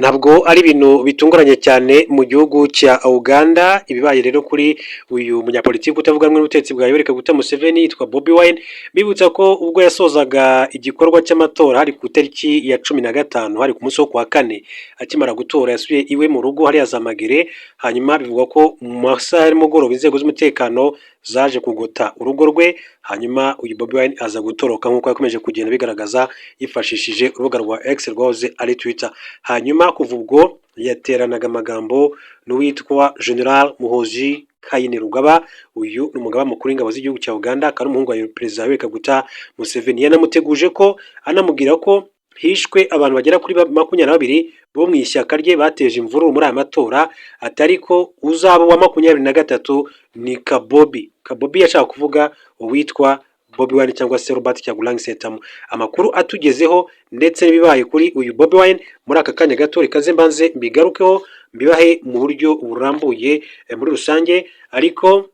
Ntabwo ari ibintu bitunguranye cyane mu gihugu cya Uganda. Ibibaye rero kuri uyu munyapolitiki utavuga rumwe n'ubutegetsi bwa Yoweri Kaguta Museveni yitwa Bobi Wine, bibutsa ko ubwo yasozaga igikorwa cy'amatora hari ku itariki ya 15, hari ku munsi wo kuwa kane, akimara gutora yasubiye iwe mu rugo hariya za Magere. Hanyuma bivugwa ko mu masaha ya nimugoroba inzego z'umutekano zaje kugota urugo rwe, hanyuma uyu Bobi Wine aza gutoroka nk'uko yakomeje kugenda bigaragaza yifashishije urubuga rwa X rwahoze ari Twitter. Hanyuma kuva ubwo yateranaga amagambo n'uwitwa General Muhoozi Kainerugaba. Uyu ni umugaba mukuru w'ingabo z'igihugu cya Uganda, akaba ari umuhungu wa Perezida Yoweri Kaguta Museveni. Yanamuteguje ko anamubwira ko hishwe abantu bagera kuri 22 bo mu ishyaka rye bateje imvururu muri aya matora, atari ko uzaba uwa 23 ni Kabobi. Kabobi yashaka kuvuga uwitwa Bobi Wine cyangwa se Robert Kyagulanyi Ssentamu. Amakuru atugezeho ndetse n'ibibaye kuri uyu Bobi Wine muri aka kanya gato, reka mbanze mbigarukeho, mbibahe mu buryo burambuye muri rusange, ariko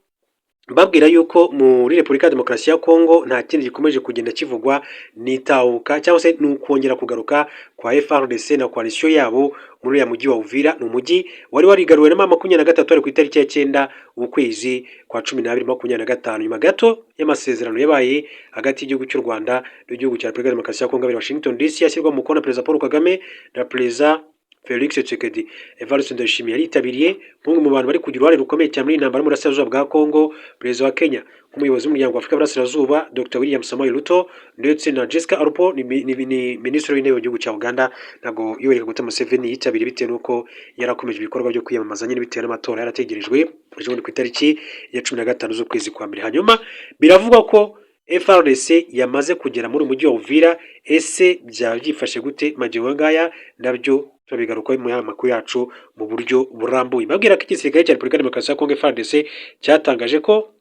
mbabwira yuko muri Repubulika ya Demokarasi ya Kongo nta kindi gikomeje kugenda kivugwa, ni itahuka cyangwa se ni ukongera kugaruka kwa FARDC na coalition yabo muri uriya mujyi wa Uvira. Ni umujyi wari warigaruwe na M23 ari ku itariki ya 9 ukwezi kwa 12 25, nyuma gato y'amasezerano yabaye hagati y'igihugu cy'u Rwanda n'igihugu cya Repubulika ya Demokarasi ya Kongo abiri Washington DC, yashyirwa mu mukono na Perezida Paul Kagame na Perezida Felix Tshisekedi. Evariste Ndayishimiye yaritabiriye nk'umwe mu bantu bari kugira uruhare rukomeye cyane muri iyi ntambara y'Uburasirazuba bwa Kongo, Perezida wa Kenya nk'umuyobozi w'umuryango wa Afurika y'Uburasirazuba, Dr William Samoei Ruto, ndetse na Jessica Alupo ni Minisitiri w'Intebe w'igihugu cya Uganda. Ntabwo Yoweri Kaguta Museveni yitabiriye bitewe n'uko yarakomeje ibikorwa byo kwiyamamaza nyine, bitewe n'amatora yarategerejwe ejo bundi ku itariki ya 15 z'ukwezi kwa mbere. Hanyuma biravugwa ko FARDC yamaze kugera muri uyu mujyi wa Uvira. Ese byaba byifashe gute magingo ngaya? Nabyo turabigarukaho mu makuru yacu mu buryo burambuye. Babwira ko igisirikare cya Repubulika ya Demokarasi ya Kongo FARDC cyatangaje ko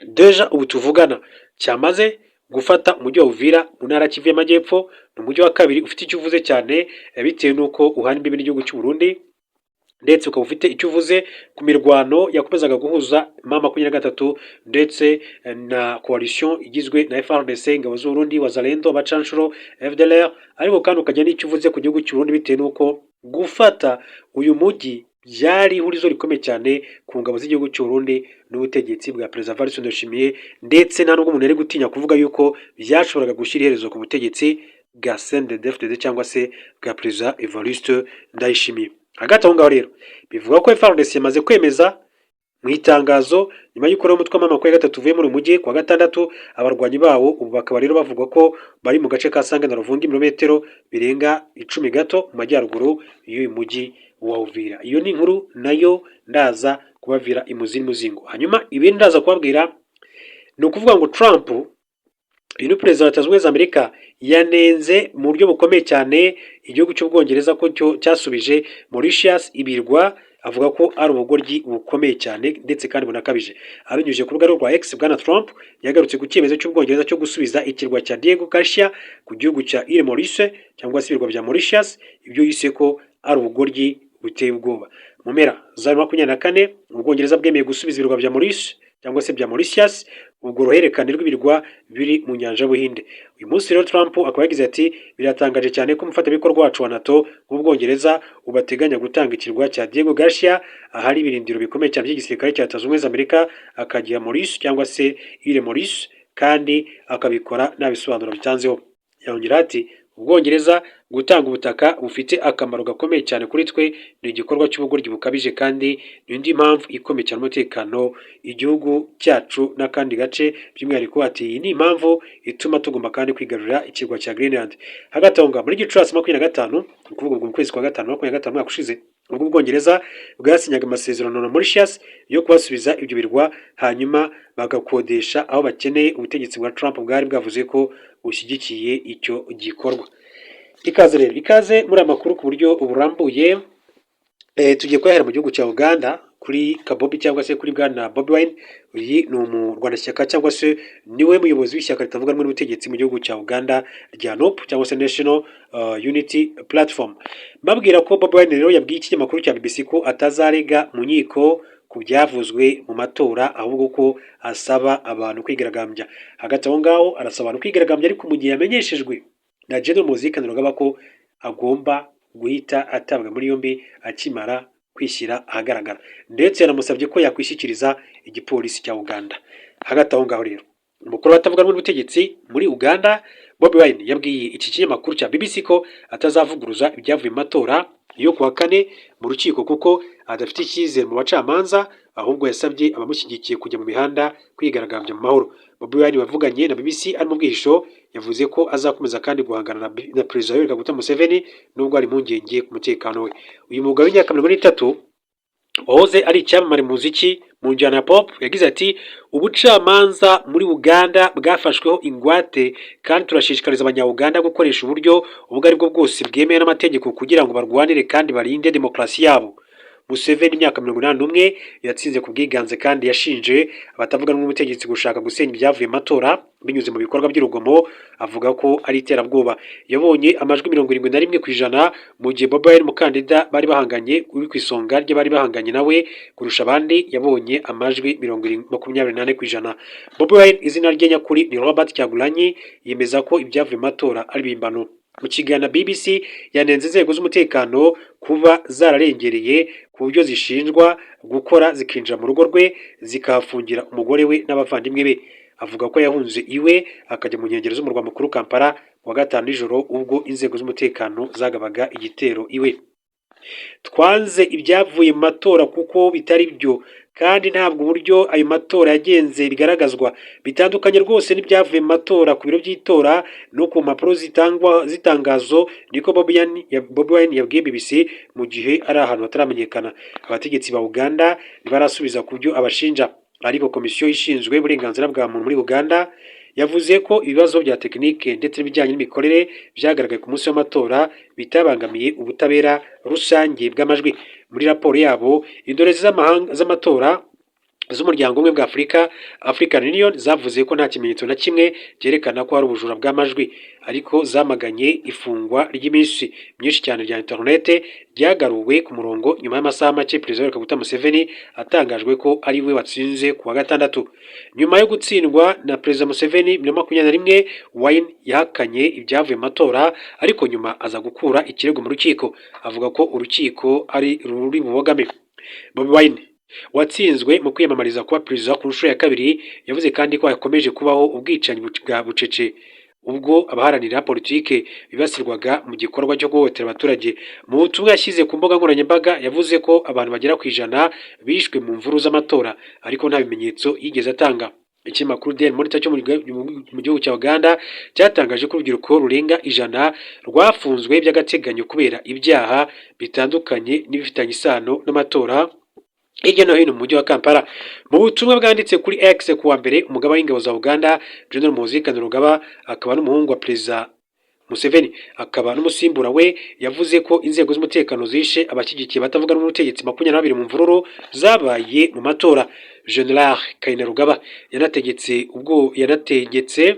déjà ubu tuvugana cyamaze gufata umujyi wa Uvira mu ntara Kivu y'Amajyepfo. Ni umujyi wa kabiri ufite icyo uvuze cyane bitewe n'uko uhana imbibi n'igihugu cy'u Burundi, ndetse ukaba ufite icyo uvuze ku mirwano yakomezaga guhuza M23 ndetse na coalition igizwe na FARDC, ingabo z'u Burundi, Wazalendo, abacanshuro, FDLR, ariko kandi ukagira n'icyo uvuze ku gihugu cy'u Burundi bitewe n'uko gufata uyu mujyi byari ihurizo rikomeye cyane ku ngabo z'igihugu cy'u Burundi n'ubutegetsi bwa Perezida Evariste Ndayishimiye, ndetse nta nubwo umuntu yari gutinya kuvuga yuko byashoboraga gushyira iherezo ku butegetsi bwa CNDD-FDD cyangwa se bwa Perezida Evariste Ndayishimiye. Hagati aho ngaho rero bivuga ko FARDC yamaze kwemeza mu itangazo nyuma y'uko rero umutwe wa M23 uvuye muri uyu mujyi kuwa gatandatu, abarwanyi bawo ubu bakaba rero bavuga ko bari mu gace ka Sange na Ruvungi, ibirometero birenga 10 gato mu majyaruguru y'uyu mujyi wa Uvira. Iyo ni inkuru nayo ndaza kubavira imuzi n'umuzingo. Hanyuma ibindi ndaza kubabwira ni ukuvuga ngo Trump, uyu ni perezida wa Leta Zunze Ubumwe za Amerika, yanenze mu buryo bukomeye cyane igihugu cy'Ubwongereza ko cyo cyasubije Mauritius ibirwa, avuga ko ari ubugoryi bukomeye cyane ndetse kandi bunakabije. Abinyujije ku rubuga rwa X, bwana Trump yagarutse ku cyemezo cy'Ubwongereza cyo gusubiza ikirwa cya Diego Garcia ku gihugu cya Ile Maurice cyangwa se ibirwa bya Mauritius, ibyo yise ko ari ubugoryi buteye ubwoba. Mu mpera za 2024 Ubwongereza bwemeye gusubiza ibirwa bya Maurice cyangwa se bya Mauritius, ubwo ruhererekane rw'ibirwa biri mu nyanja y'Ubuhinde. Uyu munsi rero Trump akaba yagize ati: "Biratangaje cyane ko umufatanyabikorwa wacu wa NATO nk'Ubwongereza ubateganya gutanga ikirwa cya Diego Garcia, ahari ibirindiro bikomeye cyane by'igisirikare cya Leta Zunze Ubumwe za Amerika, akagiha Maurice cyangwa se Ile Maurice, kandi akabikora nta bisobanuro bitanzeho." Yongera ati: "Ubwongereza gutanga ubutaka bufite akamaro gakomeye cyane kuri twe ni igikorwa cy'ubugoryi bukabije, kandi ni indi mpamvu ikomeye cyane umutekano igihugu cyacu n'akandi gace by'umwihariko." Ati: "Iyi ni impamvu ituma tugomba kandi kwigarurira ikirwa cya Greenland." Hagati aho ngaho muri Gicurasi 25, ni ukuvuga ubwo mu kwezi kwa gatanu 25 umwaka ushize, ubwo Ubwongereza bwasinyaga amasezerano na Mauritius yo kubasubiza ibyo birwa, hanyuma bagakodesha aho bakeneye, ubutegetsi bwa Trump bwari bwavuze ko bushyigikiye icyo gikorwa. Ikaze rero, ikaze muri aya makuru ku buryo burambuye. Tugiye kuyahera mu gihugu cya Uganda kuri Kabobi cyangwa se kuri bwana Bobi Wine. Uyu ni umurwanashyaka cyangwa se niwe muyobozi w'ishyaka ritavuga rumwe n'ubutegetsi mu gihugu cya Uganda rya NUP cyangwa se National Unity Platform. Babwira ko Bobi Wine rero yabwiye ikinyamakuru cya BBC ko atazarega mu nkiko ku byavuzwe mu matora, ahubwo ko asaba abantu kwigaragambya. Hagati aho ngaho arasaba abantu kwigaragambya, ariko mu gihe yamenyeshejwe na General Muhoozi Kainerugaba ko agomba guhita atabwa muri yombi akimara kwishyira ahagaragara, ndetse yanamusabye ko yakwishyikiriza igipolisi cya Uganda. Hagati aho ngaho rero, umukuru w'abatavuga rumwe n'ubutegetsi muri Uganda, Bobi Wine, yabwiye iki kinyamakuru cya BBC ko atazavuguruza ibyavuye mu matora yo kuwa kane mu rukiko kuko adafite icyizere mu bacamanza, ahubwo yasabye abamushyigikiye kujya mu mihanda kwigaragambya mu mahoro. Bobi Wine wavuganye na BBC ari mu bwihisho yavuze ko azakomeza kandi guhangana na Perezida Yoweri Kaguta Museveni nubwo hari impungenge ku mutekano we. Uyu mugabo w'imyaka 43 wahoze ari icyamamare mu muziki mu njyana ya pop yagize ati: "Ubucamanza muri Uganda bwafashweho ingwate kandi turashishikariza Abanya-Uganda gukoresha uburyo ubwo ari bwo bwose bwemewe n'amategeko kugira ngo barwanire kandi barinde demokarasi yabo." Museveni, imyaka 81, yatsinze ku bwiganze kandi yashinje abatavuga rumwe n'ubutegetsi gushaka gusenya ibyavuye mu matora binyuze mu bikorwa by'urugomo, avuga ko ari iterabwoba. Yabonye amajwi 71%, mu gihe Bobi Wine, umukandida bari bahanganye uri ku isonga ry'abari bahanganye nawe kurusha abandi, yabonye amajwi 24%. Bobi Wine, izina rye nyakuri ni Robert Kyagulanyi, yemeza ko ibyavuye mu matora ari ibihimbano. Mu kiganiro na BBC yanenze inzego z'umutekano kuba zararengereye ku buryo zishinjwa gukora, zikinjira mu rugo rwe zikahafungira umugore we n'abavandimwe be. Avuga ko yahunze iwe akajya mu nkengero z'umurwa mukuru Kampala ku wa gatanu nijoro ubwo inzego z'umutekano zagabaga igitero iwe. "Twanze ibyavuye mu matora kuko bitari byo kandi ntabwo uburyo ayo matora yagenze bigaragazwa. Bitandukanye rwose n'ibyavuye mu matora ku biro by'itora no ku mpapuro zitangwa z'itangazo," niko Bobi Wine yabwiye BBC mu gihe ari ahantu hataramenyekana. Abategetsi ba Uganda ntibarasubiza ku byo abashinja, ariko komisiyo ishinzwe uburenganzira bwa muntu muri Uganda yavuze ko ibibazo bya tekinike ndetse n'ibijyanye n'imikorere byagaragaye ku munsi w'amatora bitabangamiye ubutabera rusange bw'amajwi. Muri raporo yabo, indorerezi z'amatora z'umuryango umwe bwa Afurika, African Union, zavuze ko nta kimenyetso na kimwe cyerekana ko hari ubujura bw'amajwi, ariko zamaganye ifungwa ry'iminsi myinshi cyane rya interinete ryagaruwe ku murongo nyuma y'amasaha make Perezida Yoweri Kaguta Museveni atangajwe ko ari we watsinze ku wa gatandatu. Nyuma yo gutsindwa na Perezida Museveni 2021, Wine yahakanye ibyavuye mu matora, ariko nyuma aza gukura ikirego mu rukiko, avuga ko urukiko ari ruri bubogame. Bobi Wine watsinzwe mu kwiyamamariza kuba perezida ku nshuro ya kabiri yavuze kandi ko hakomeje kubaho ubwicanyi bwa bucece ubwo abaharanira politike bibasirwaga mu gikorwa cyo guhohotera abaturage. Mu butumwa yashyize ku mbuga nkoranyambaga yavuze ko abantu bagera ku 100 bishwe mu mvururu z'amatora, ariko nta bimenyetso yigeze atanga. Ikinyamakuru Daily Monitor cyo mu gihugu cya Uganda cyatangaje ko urubyiruko rurenga 100 rwafunzwe by'agateganyo kubera ibyaha bitandukanye n'ibifitanye isano n'amatora hirya no hino mu mujyi wa Kampala. Mu butumwa bwanditse kuri X ku wa mbere, umugaba w'ingabo za Uganda, General Muhoozi Kainerugaba, akaba n'umuhungu wa Perezida Museveni akaba n'umusimbura we, yavuze ko inzego z'umutekano zishe abashyigikiye batavuga rumwe n'ubutegetsi 22 mu mvururu zabaye mu matora. General Kainerugaba yanategetse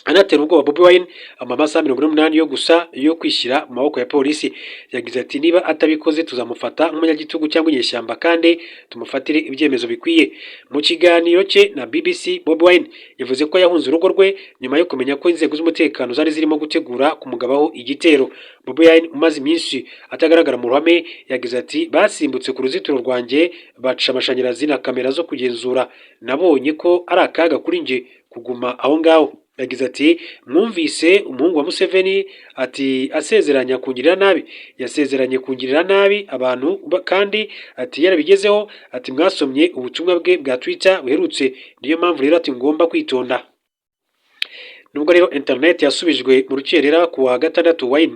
anatera ubwoba Bobi Wine amasaha 48 yo gusa yo kwishyira mu maboko ya polisi. Yagize ati: "Niba atabikoze tuzamufata nk'umunyagitugu cyangwa inyeshyamba kandi tumufatire ibyemezo bikwiye." Mu kiganiro cye na BBC, Bobi Wine yavuze ko yahunze urugo rwe nyuma yo kumenya ko inzego z'umutekano zari zirimo gutegura kumugabaho igitero. Bobi Wine umaze iminsi atagaragara mu ruhame yagize ati: "Basimbutse ku ruzitiro rwanjye, baca amashanyarazi na kamera zo kugenzura. Nabonye ko ari akaga kuri njye kuguma aho ngaho." Yagize ati: "Mwumvise umuhungu wa Museveni ati asezeranya kungirira nabi, yasezeranye kungirira nabi abantu kandi ati yarabigezeho." Ati: "Mwasomye ubutumwa bwe bwa Twitter buherutse, niyo mpamvu rero ati ngomba kwitonda." Nubwo rero internet yasubijwe mu rukerera ku wa gatandatu, Wine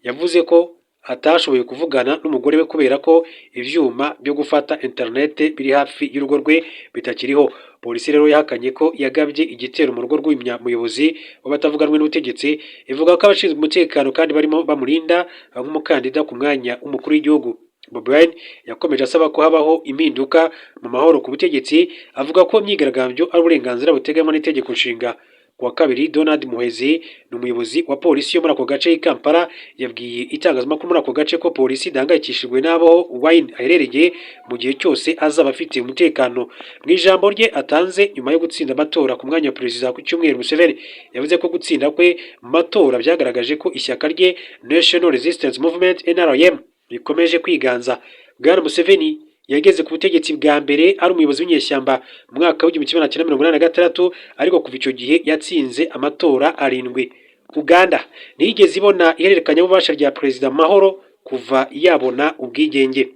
yavuze ko atashoboye kuvugana n'umugore we kubera ko ivyuma byo gufata internet biri hafi y'urugo rwe bitakiriho. Polisi rero yahakanye ko yagabye igitero mu rugo rw'uyu muyobozi w'abatavuga rumwe n'ubutegetsi, ivuga ko abashinzwe umutekano kandi barimo bamurinda nk'umukandida ku mwanya w'umukuru w'igihugu. Bobi Wine yakomeje asaba ko habaho impinduka mu mahoro ku butegetsi, avuga ko imyigaragambyo ari uburenganzira buteganywa n'itegeko nshinga. Ku wa kabiri, Donald Muhezi ni umuyobozi wa polisi yo muri ako gace i Kampala, yabwiye itangazamakuru muri ako gace ko polisi idahangayikishijwe n'aho Wine aherereye mu gihe cyose azaba afite umutekano. Mu ijambo rye atanze nyuma yo gutsinda amatora ku mwanya wa perezida ku cyumweru, Museveni yavuze ko gutsinda kwe mu matora byagaragaje ko ishyaka rye National Resistance Movement, NRM, rikomeje kwiganza. Bwana Museveni yageze ku butegetsi bwa mbere ari umuyobozi w'inyeshyamba mu mwaka w'1986, ariko kuva icyo gihe yatsinze amatora arindwi. Uganda ntiyigeze ibona ihererekanyabubasha rya perezida mahoro kuva yabona ubwigenge.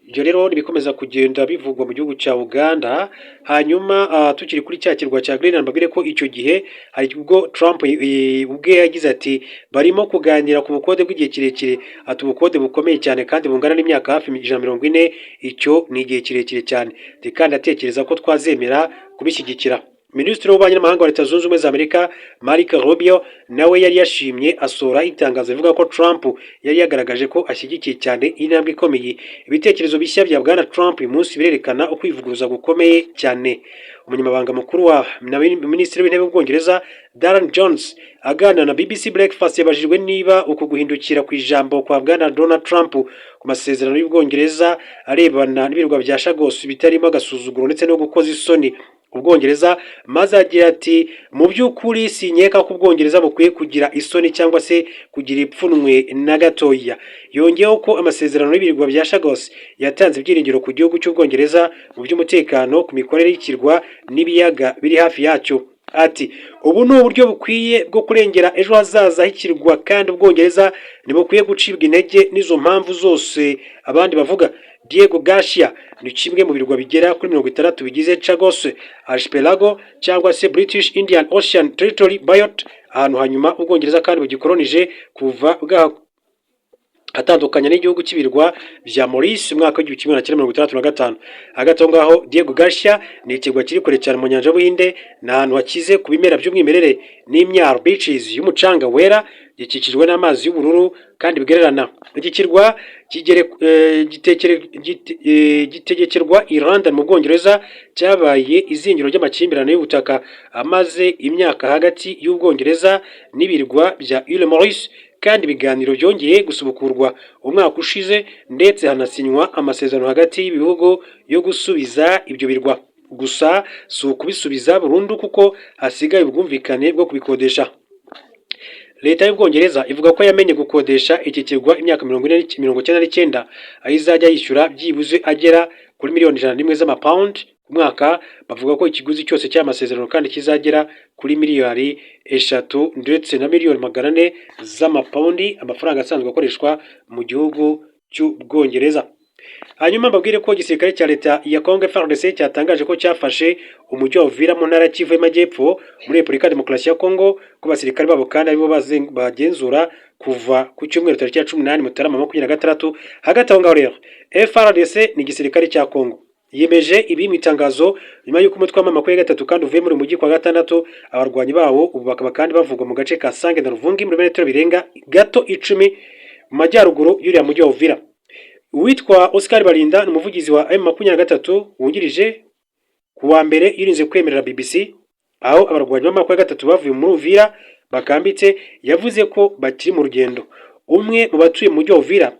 Ibyo rero nibikomeza kugenda bivugwa mu gihugu cya Uganda. Hanyuma tukiri kuri cya kirwa cya Greenland, mbabwire ko icyo gihe hari ubwo Trump ubwe yagize ati: "Barimo kuganira ku bukode bw'igihe kirekire." Ati: "Ubukode bukomeye cyane kandi bungana n'imyaka hafi 140, icyo ni igihe kirekire cyane." Kandi atekereza ko twazemera kubishyigikira. Minisitiri w'Ububanyi n'Amahanga wa Leta Zunze Ubumwe za Amerika, Marco Rubio, nawe yari yashimye, asohora itangazo rivuga ko Trump yari yagaragaje ko ashyigikiye cyane intambwe ikomeye. Ibitekerezo bishya bya Bwana Trump uyu munsi birerekana ukwivuguruza gukomeye cyane. Umunyamabanga mukuru wa na Minisitiri w'Intebe w'Ubwongereza, Darren Jones, aganira na BBC Breakfast, yabajijwe niba uku guhindukira ku ijambo kwa Bwana Donald Trump ku masezerano y'Ubwongereza arebana n'ibirwa bya Chagos bitarimo agasuzuguro ndetse no gukoza isoni Ubwongereza, maze agira ati: "Mu by'ukuri sinkeka ko Ubwongereza bukwiye kugira isoni cyangwa se kugira ipfunwe na gatoya." Yongeyeho ko amasezerano y'ibirwa bya Chagos yatanze ibyiringiro ku gihugu cy'Ubwongereza mu by'umutekano, ku mikorere y'ikirwa n'ibiyaga biri hafi yacyo. Ati: "Ubu ni uburyo bukwiye bwo kurengera ejo hazaza h'ikirwa, kandi Ubwongereza ntibukwiye gucibwa intege n'izo mpamvu zose abandi bavuga." Diego Garcia ni kimwe mu birwa bigera kuri 60 bigize Chagos Archipelago cyangwa se British Indian Ocean Territory, BIOT, ahantu hanyuma Ubwongereza kandi bugikolonije kuva bwa atandukanya n'igihugu cy'ibirwa bya Maurice mu mwaka w'1965. Hagati aho ngaho, Diego Garcia ni ikirwa kiri kure cyane mu nyanja y'Ubuhinde. Ni ahantu hakize ku bimera by'umwimerere n'imyaro, beaches y'umucanga wera, gikikijwe n'amazi y'ubururu kandi bigererana. Iki kirwa gitegekerwa i London mu Bwongereza, cyabaye izingiro ry'amakimbirane y'ubutaka amaze imyaka hagati y'Ubwongereza n'ibirwa bya Île Maurice, kandi ibiganiro byongeye gusubukurwa umwaka ushize, ndetse hanasinywa amasezerano hagati y'ibihugu yo gusubiza ibyo birwa. Gusa si ukubisubiza burundu, kuko hasigaye ubwumvikane bwo kubikodesha. Leta y'Ubwongereza ivuga ko yamenye gukodesha iki kirwa imyaka 40, 99, aho izajya yishyura byibuze agera kuri miliyoni 101 z'amapawundi ku mwaka. Bavuga ko ikiguzi cyose cy'aya masezerano kandi kizagera kuri miliyari 3 ndetse na miliyoni 400 z'amapawundi, amafaranga asanzwe akoreshwa mu gihugu cy'Ubwongereza. Hanyuma mbabwire ko igisirikare cya leta ya Congo, FARDC, cyatangaje ko cyafashe umujyi wa Uvira mu ntara ya Kivu y'Amajyepfo muri Repubulika ya Demokarasi ya Congo, ko abasirikare babo kandi aribo bagenzura kuva ku cyumweru tariki ya 18 Mutarama 26. Hagati aho ngaho rero, FARDC ni igisirikare cya Congo, yemeje ibi mu itangazo nyuma y'uko umutwe wa M23 kandi uvuye muri uyu mujyi kwa gatandatu. Abarwanyi bawo ubu bakaba kandi bavugwa mu gace ka Sange na Ruvungi, muri metero birenga gato 10 mu majyaruguru y'uriya mujyi wa Uvira. Uwitwa Oscar Barinda ni umuvugizi wa M23 wungirije. Ku wa mbere yirinze kwemerera BBC aho abarwanyi ba 23 bavuye muri Uvira bakambitse. Yavuze ko bakiri mu rugendo. Umwe mu batuye mu mujyi wa Uvira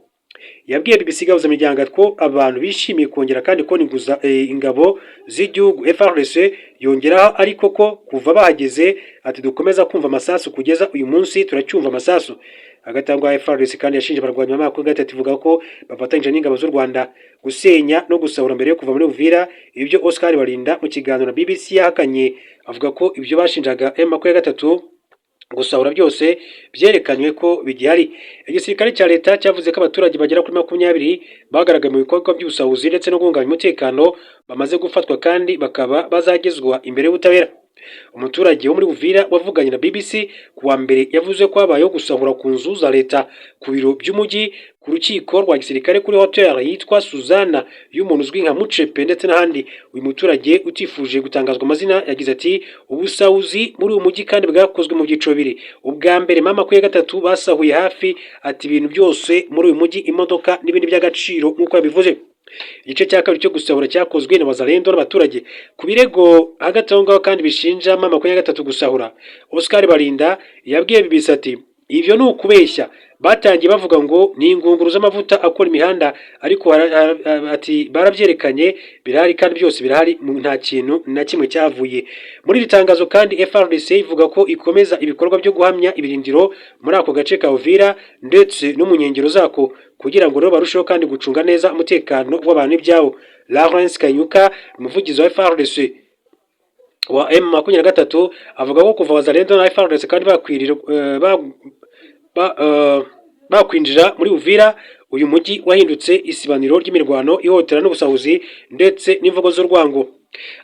yabwiye BBC Gahuza Miryango ko abantu bishimiye kongera kandi kubona ingabo z'igihugu FARDC. Yongeraho ariko ko kuva bahageze, ati: "Dukomeza kumva amasasu, kugeza uyu munsi turacyumva amasasu." Hagati aho ngaho, FARDC kandi yashinje abarwanyi ba 23, ivuga ko bafatanyije n'ingabo z'u Rwanda gusenya no gusahura mbere yo kuva muri Uvira. Ibyo Oscar Barinda mu kiganiro na BBC yahakanye, avuga ko ibyo bashinjaga M23 gusahura byose byerekanywe ko bigihari. Igisirikare cya leta cyavuze ko abaturage bagera kuri 20 bagaragaye mu bikorwa by'ubusahuzi ndetse no guhungabanya umutekano bamaze gufatwa, kandi bakaba bazagezwa imbere y'ubutabera. Umuturage wo muri Uvira wavuganye na BBC ku wa mbere yavuze ko habayeho gusahura ku nzu za leta, ku biro by'umujyi, ku rukiko rwa gisirikare, kuri hotel yitwa Suzana y'umuntu uzwi nka Mucepe ndetse n'ahandi. Uyu muturage utifuje gutangazwa amazina yagize ati: "Ubusahuzi muri uyu mujyi kandi bwakozwe mu byiciro bibiri. Ubwa mbere, M23 basahuye hafi, ati, ibintu byose muri uyu mujyi, imodoka n'ibindi by'agaciro," nk'uko yabivuze. Igice cya kabiri cyo gusahura cyakozwe na Wazalendo n'abaturage. Ku birego hagati aho ngaho kandi bishinja M23 gusahura, Oscar Barinda yabwiye BBC ati: "Ibyo ni ukubeshya. Batangiye bavuga ngo ni ingunguru z'amavuta akora imihanda, ariko ati barabyerekanye, birahari kandi byose birahari, nta kintu na kimwe cyavuye." Muri iri tangazo kandi FARDC ivuga ko ikomeza ibikorwa byo guhamya ibirindiro muri ako gace ka Uvira ndetse no mu nkengero zako, kugira ngo rero barusheho kandi gucunga neza umutekano w'abantu n'ibyabo. Lawrence Kanyuka, umuvugizi wa FARDC wa M23, avuga ko kuva Wazalendo na FARDC kandi bakwirira bakwinjira muri Uvira, uyu mujyi wahindutse isibaniro ry'imirwano, ihohotera n'ubusahuzi ndetse n'imvugo z'urwango.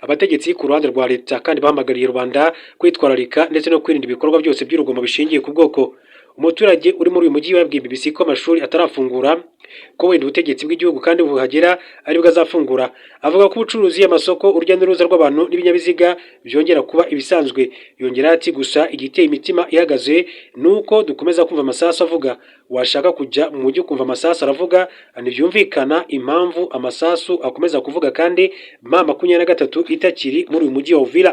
Abategetsi ku ruhande rwa leta kandi bahamagariye rubanda kwitwararika ndetse no kwirinda ibikorwa byose by'urugomo bishingiye ku bwoko. Umuturage uri muri uyu mujyi wabwiye BBC ko amashuri atarafungura, ko wenda ubutegetsi bw'igihugu kandi buhagera aribwo azafungura. Avuga ko ubucuruzi, amasoko, urujya n'uruza rw'abantu n'ibinyabiziga byongera kuba ibisanzwe. Yongera ati: "Gusa igiteye imitima ihagaze ni uko dukomeza kumva amasasu avuga. Washaka kujya mu mujyi ukumva amasasu aravuga. Ntibyumvikana impamvu amasasu akomeza kuvuga kandi M23 itakiri muri uyu mujyi wa Uvira."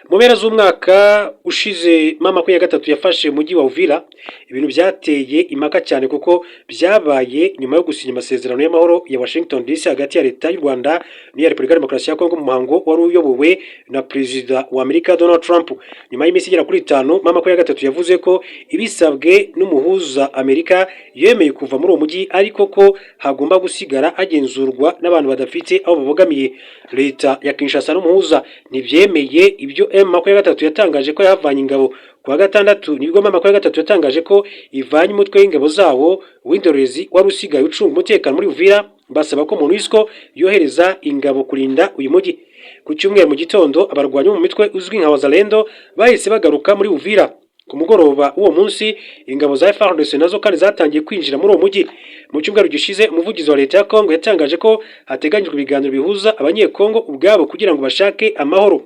Mu mpera z'umwaka ushize M23 yafashe umujyi wa Uvira, ibintu byateye impaka cyane kuko byabaye nyuma yo gusinya amasezerano y'amahoro ya Washington DC hagati ya leta y'u Rwanda n'iya Repubulika ya Demokarasi ya Kongo, mu muhango wari uyobowe na Perezida wa Amerika Donald Trump. Nyuma y'iminsi igera kuri 5, M23 yavuze ko ibisabwe n'umuhuza Amerika yemeye kuva muri uwo mujyi, ariko ko hagomba gusigara hagenzurwa n'abantu badafite aho babogamiye. Leta ya Kinshasa n'umuhuza ntibyemeye ibyo. M23 yatangaje ko yahavanye ingabo. Ku wa gatandatu nibwo M23 yatangaje ko ivanye umutwe w'ingabo zawo w'indorerezi wari usigaye ucunga umutekano muri Uvira, basaba ko MONUSCO yohereza ingabo kurinda uyu mujyi. Ku cyumweru mu gitondo abarwanyi bo mu mitwe uzwi nka Wazalendo bahise bagaruka muri Uvira. Ku mugoroba w'uwo munsi ingabo za FARDC nazo kandi zatangiye kwinjira muri uwo mujyi. Mu cyumweru gishize umuvugizi wa leta ya Kongo yatangaje ko hateganyijwe ibiganiro bihuza abanyekongo ubwabo kugira ngo bashake amahoro.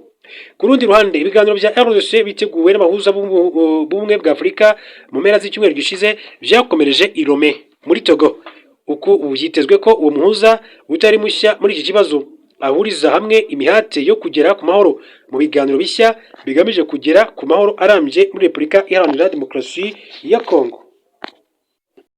Ku rundi ruhande, ibiganiro bya RDC biteguwe n'abahuza b'ubumwe bwa Afurika mu mpera z'icyumweru gishize byakomereje i Lomé muri Togo. Uku ubu byitezwe ko uwo muhuza utari mushya muri iki kibazo ahuriza hamwe imihate yo kugera ku mahoro mu biganiro bishya bigamije kugera ku mahoro arambye muri Repubulika Iharanira Demokarasi ya Kongo.